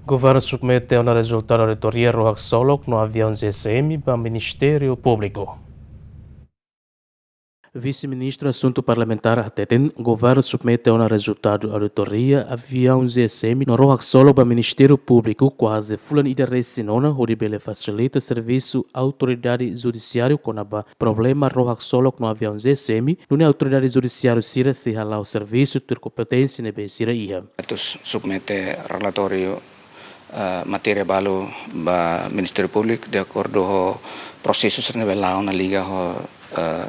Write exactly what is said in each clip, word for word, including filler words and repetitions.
Governu submete ona rezultadu auditoria rohak solok no aviaun G S M ba Ministériu Públiku. Vise-Ministru Asuntu Parlamentár hateten, governu submete ona rezultadu auditoria aviaun G S M no rohak solok ba Ministériu Públiku kuaze fulan ida resin ona hodi bele fasilita servisu Autoridade Judisiáriu kona-ba problema rohak solok no aviaun G S M, nune'e Autoridade Judisiáriu sira sei hala'o servisu tuir kompeténsia ne'ebé sira iha. Atu submete relatóriu, eh, matéria balu ba Ministériu Públiku de akordu ho prosesu sira ne'ebé la'o ona liga ho, eh,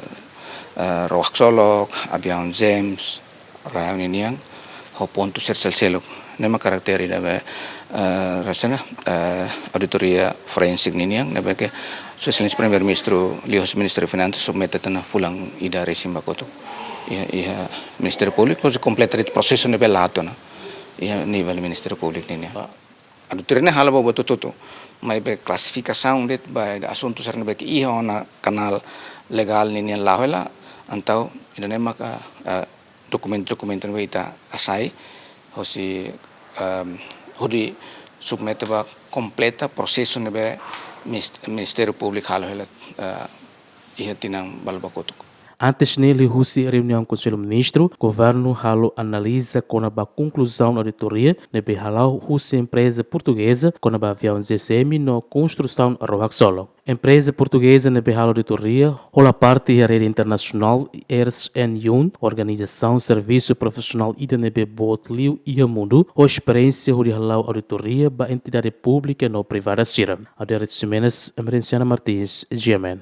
eh, rohak solok, aviaun James, rai ninian, ho pontu sira seluk-seluk. Ne'e mak karakter ida be, eh, rasanya, eh, auditoria forensik ninian, ne'ebé ke Sua Exelénsia Primeiru-Ministru liuhusi Ministériu Finansas submete tiha ona fulan ida resin ba kotuk iha, iha Ministériu Públiku, hodi kompleta de'it prosesu ne'ebé la'o tiha ona iha nivel Ministériu Públiku ninian. Auditoria ne'e halo ba buat hotu-hotu, maibé klasifikasaun de'it ba asuntu sira ne'ebé ke iha ona kanál legál ninian la'o hela, entaun ida-ne'e maka, eh, dokumentu-dokumentu ne'ebé ita hasai, hosi, ehm, hodi submete ba kompleta prosesu ne'ebé mis-, Ministériu Públiku halo hela, eh, iha tinan balu ba kotuk. Antes ne'e liuhusi reuniaun Konsellu Ministru, governu halo analiza kona-ba konkluzaun auditoria ne'ebé hala'o husi empreza portugeza kona-ba aviaun G S M no konstrusaun rohak solok. Empreza portugeza ne'ebé halo auditoria hola parte iha rede internasionál Ernst and Young, organizasaun servisu profisionál ida ne'ebé boot liu iha mundu, ho esperiénsia hodi hala'o auditoria ba entidade públika no privada sira. Adérito Ximenes, Emerenciana Martins, G M N.